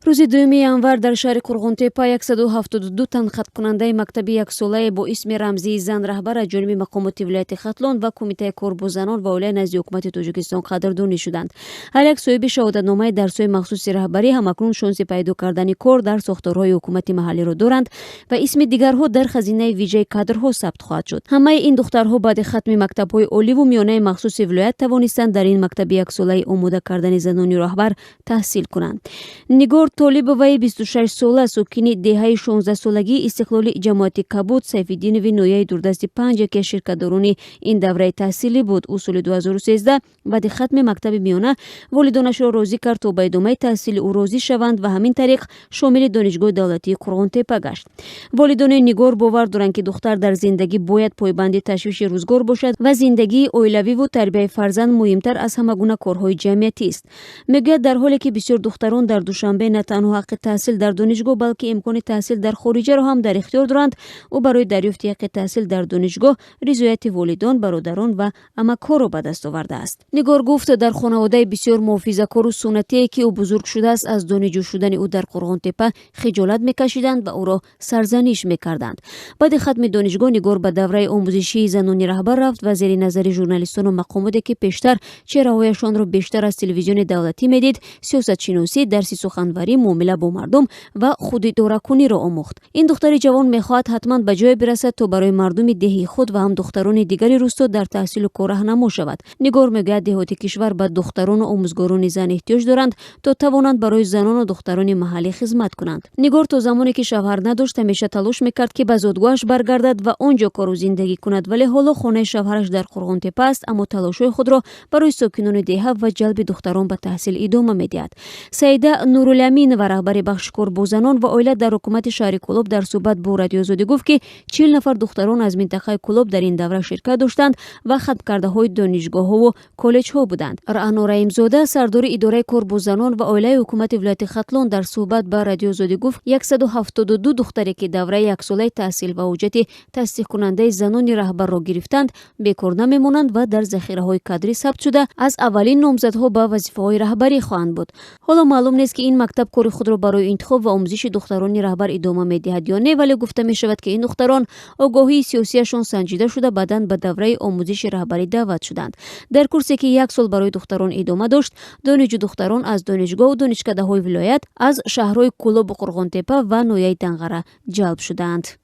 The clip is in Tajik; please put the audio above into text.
Рӯзи 2 январ дар шаҳри Қурғонтеппа 172 тан хатмкунандаи мактаби яксолае бо исми рамзии «Зан раҳбар» аз ҷониби мақомоти вилояти Хатлон ва Кумитаи кор бо занон ва оилаи назди ҳукумати Тоҷикистон қадрдонӣ шуданд. Ҳар як соҳиби шаҳодатномаи дарсҳои махсуси раҳбарӣ ҳамакнун шонси пайдо кардани кор дар сохторҳои ҳукумати маҳаллиро доранд ва исми дигарҳо дар хазинаи вижаи кадрҳо сабт хоҳад шуд. Ҳамаи ин духтарҳо баъди хатми мактабҳои оливу миёнаи махсуси вилоят тавонистанд дар ин мактаби яксолаи омода кардани занони роҳбар таҳсил кунанд. Нигор Толибоваи 26-сола, сокини деҳаи 16-солагии истиқлоли ҷамоати Кабуд Сайфиддинови ноҳияи дурдасти Панҷ, яке аз ширкатдорони ин давраи таҳсилӣ буд. Ӯ соли 2013 баъди хатми мактаби миёна волидонашро розӣ кард, то ба идомаи таҳсили ӯ розӣ шаванд, ва ҳамин тариқ шомили Донишгоҳи давлатии Қурғонтеппа гашт. Волидони Нигор бовар доранд, ки духтар дар зиндагӣ бояд пойбанди ташвиши рӯзгор бошад ва зиндагии оилавиву тарбияи фарзанд муҳимтар аз ҳама гуна корҳои ҷамъиятист. Мегӯяд, дар ҳоле ки бисёр духтарон дар Душанбе на танҳо ҳаққи таҳсил дар донишгоҳ, балки имкони таҳсил дар хориҷаро ҳам дар ихтиёр доранд, ӯ барои дарёфти ҳаққи таҳсил дар донишгоҳ ризояти волидон, бародарон ва амакҳоро ба даст овардааст. Нигор гуфт, дар хонаводаи бисёр муҳофизакору суннатие, ки ӯ бузург шудааст, аз донишҷӯ шудани ӯ дар Қурғонтеппа хиҷолат мекашиданд ва ӯро сарзаниш мекарданд. Баъди хатми донишгоҳ Нигор ба давраи омӯзишии занони раҳбар рафт ва зери назари журналистону мақомоте, ки пештар чеҳраҳояшонро бештар аз телевизиони давлатӣ медид, сиёсатшиносӣ, дарси суханварӣ, муомила бо мардум ва худидоракуниро омӯхт. Ин духтари ҷавон мехоҳад ҳатман ба ҷое бирасад, то барои мардуми деҳи худ ва ҳам духтарони дигари рӯсто дар таҳсилу кор раҳнамо шавад. Нигор мегӯяд, деҳоти кишвар ба духтарону омӯзгорони зан эҳтиёҷ доранд, то тавонанд барои занону духтарони маҳаллӣ хизмат кунанд. Нигор то замоне ки шавҳар надошт, ҳамеша талош мекард, ки ба зодгоҳаш баргардад ва он ҷо кору зиндагӣ кунад, вале ҳоло хонаи шавҳараш дар Қурғонтеппа аст, аммо талошҳои худро барои сокинони деҳа ва ҷалби духтарон ба таҳсил идома медиҳад. Саида Нуруляминова, раҳбари бахши кор бо занон ва оила дар ҳукумати шаҳри Кӯлоб, дар суҳбат бо Радиои Озодӣ гуфт, ки 40 нафар духтарон аз минтақаи Кӯлоб дар ин давра ширкат доштанд ва хатмкардаҳои донишгоҳҳову коллеҷҳо буданд. Раъно Раимзода, сардори идораи кор бо занон ва оилаи ҳукумати вилояти Хатлон, дар суҳбат ба Радиои Озодӣ гуфт, 172 духтаре, ки давраи яксолаи таҳсил ва ҳуҷҷати тасдиқкунандаи занони раҳбарро гирифтанд, бекор намемонанд ва дар захираҳои кадрӣ сабт шуда, аз аввалин номзадҳо ба вазифаҳои раҳбарӣ хоҳанд буд. Ҳоло маълум нест, ки ин мактаб кори худро барои интихоб ва омӯзиши духтарони раҳбар идома медиҳад ё не, вале гуфта мешавад, ки ин духтарон огоҳии сиёсияшон санҷида шуда, баъдан ба давраи омӯзиши раҳбарӣ даъват шуданд. Дар курсе, ки як сол барои духтарон идома дошт, донишҷӯ духтарон аз донишгоҳу донишкадаҳои вилоят, аз шаҳрҳои Кӯлобу Қурғонтеппа ва ноҳияи Данғара ҷалб шудаанд.